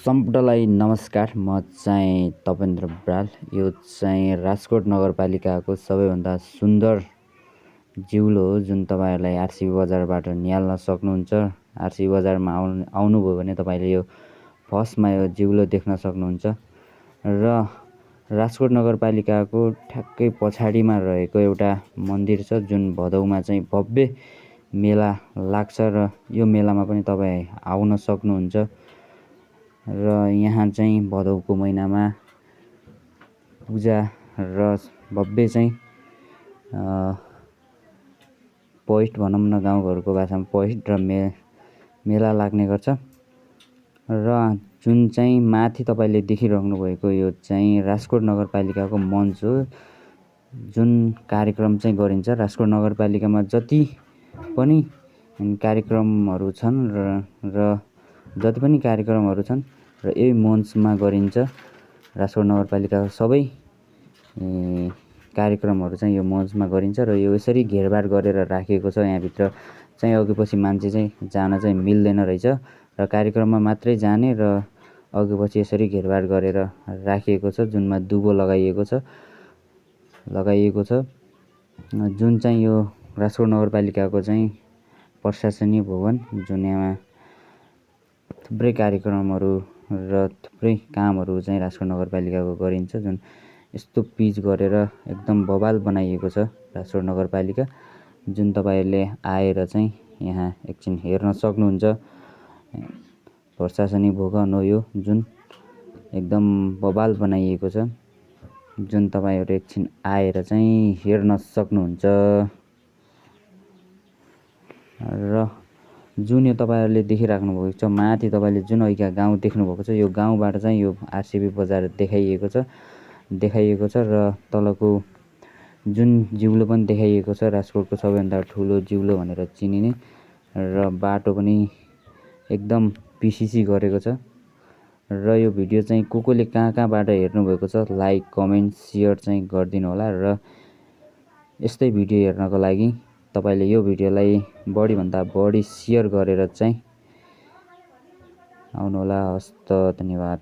सम्पूर्णलाई नमस्कार। म चाहिँ तपेन्द्र बराल। यो चाहिँ राजकोट नगरपालिकाको सबैभन्दा सुन्दर जिउलो हो, जुन तपाईँहरूलाई आरसीबी बजारबाट निहाल्न सक्नुहुन्छ। आरसीबी बजारमा आउनुभयो भने तपाईँले यो फर्स्टमा यो जिउलो देख्न सक्नुहुन्छ। र राजकोट नगरपालिकाको ठ्याक्कै पछाडिमा रहेको एउटा मन्दिर छ, जुन भदौमा चाहिँ भव्य मेला लाग्छ र यो मेलामा पनि तपाईँ आउन सक्नुहुन्छ। र यहाँ चाहिँ भदौको महिनामा पूजा र भव्य चाहिँ पौष भनौँ न, गाउँघरको भाषामा पौष र मेला लाग्ने गर्छ। र जुन चाहिँ माथि तपाईँले देखिरहनु भएको यो चाहिँ राजकोट नगरपालिकाको मञ्च हो, जुन कार्यक्रम चाहिँ गरिन्छ। राजकोट नगरपालिकामा जति पनि कार्यक्रमहरू छन् र यही मञ्चमा गरिन्छ। राजकोट नगरपालिकाको सबै कार्यक्रमहरू चाहिँ यो मञ्चमा गरिन्छ र यो यसरी घेरबार गरेर राखिएको छ। यहाँभित्र चाहिँ अघिपछि मान्छे चाहिँ जान चाहिँ मिल्दैन रहेछ र कार्यक्रममा मात्रै जाने र अघिपछि यसरी घेरबार गरेर राखिएको छ, जुनमा दुबो लगाइएको छ। जुन चाहिँ यो राजकोट नगरपालिकाको चाहिँ प्रशासनिक भवन, जुन यहाँ थुप्रै कार्यक्रमहरू र थुप्रै कामहरू चाहिँ राजकोट नगरपालिकाको गरिन्छ। जुन यस्तो पिच गरेर एकदम बवाल बनाइएको छ राजकोट नगरपालिका, जुन तपाईँहरूले आएर चाहिँ यहाँ एकछिन हेर्न सक्नुहुन्छ। प्रशासनिक भवन हो यो, जुन एकदम बवाल बनाइएको छ, जुन तपाईँहरू एकछिन आएर चाहिँ हेर्न सक्नुहुन्छ। र जुन यो तपाईँहरूले देखिराख्नु भएको छ माथि, तपाईँले जुन अहिलेका गाउँ देख्नुभएको छ, यो गाउँबाट चाहिँ यो आरसीबी बजार देखाइएको छ र तलको जुन जिउलो पनि देखाइएको छ, राजकोटको सबैभन्दा ठुलो जिउलो भनेर चिनिने। र बाटो पनि एकदम पिसिसी गरेको छ। र यो भिडियो चाहिँ कसले कहाँबाट हेर्नुभएको छ, लाइक कमेन्ट सेयर चाहिँ गरिदिनु होला। र यस्तै भिडियो हेर्नको लागि तपाईँले यो भिडियोलाई बढीभन्दा बढी सेयर गरेर चाहिँ आउनुहोला। हस्त, धन्यवाद।